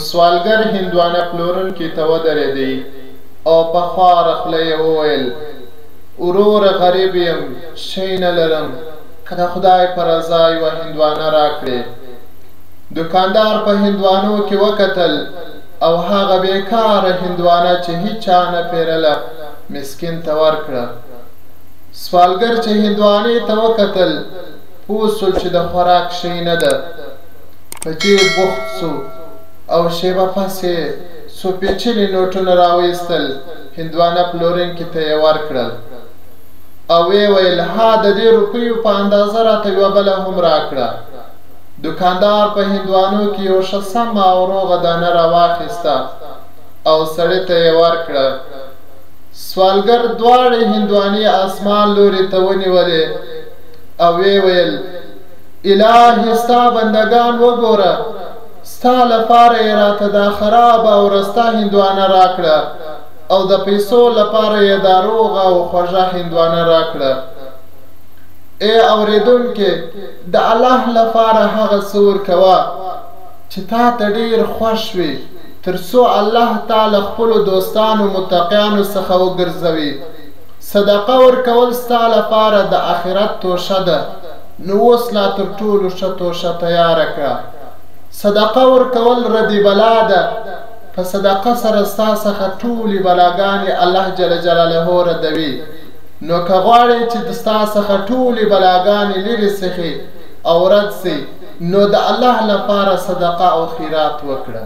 سوالګر هندوانه پلورونکي ته ودرېدی او په خواره خوله یې وویل، وروره غریب یم، شی نه لرم، که د خدای په رضا یوه هندوانه راکړې. دوکاندار په هندوانو کې وکتل او هغه بېکاره هندوانه چې هیچا نه پېرله مسکین ته ورکړه. سوالګر چې هندوانې ته وکتل، پوه سو چې د خوراک شی نه ده. په جیب بوخت سو او شېبه پس یې څو پېچلي نوټونه راوایستل، هندوانه پلورونکي ته یې ورکړل او ویې ویل، ها د دې روپیو په اندازه راته یوه بله هم راکړه. دوکاندار په هندوانو کې یو ښه سمه او روغه دانه راواخیسته او سړي ته یې ورکړه. سوالګر دواړې هندوانې اسمان لوري ته ونیولې او ویې ویل، الهي ستا بندګان وګوره، ستا لپاره یې راته دا خرابه او رسته هندوانه راکړه او د پیسو لپاره یې دا روغه او خوږه هندوانه راکړه. ای اورېدونکې، د الله لپاره هغه څه ورکوه چې تا ته ډېر خوښ وي، تر څو الله تا له خپلو دوستانو متقیانو څخه وګرځوي. صدقه ورکول ستا لپاره د آخرت توښه ده، نو اوس لا تر ټولو ښه توښه تیاره کړه. صدقه ورکول ردي بلا ده، په صدقه سره ستا څخه ټولې بلاګانې الله جل جلاله ردوي. نو که غواړې چې د ستا څخه ټولې بلاګانې لرې سخي او رد سي، نو د الله لپاره صدقه او خیرات وکړه.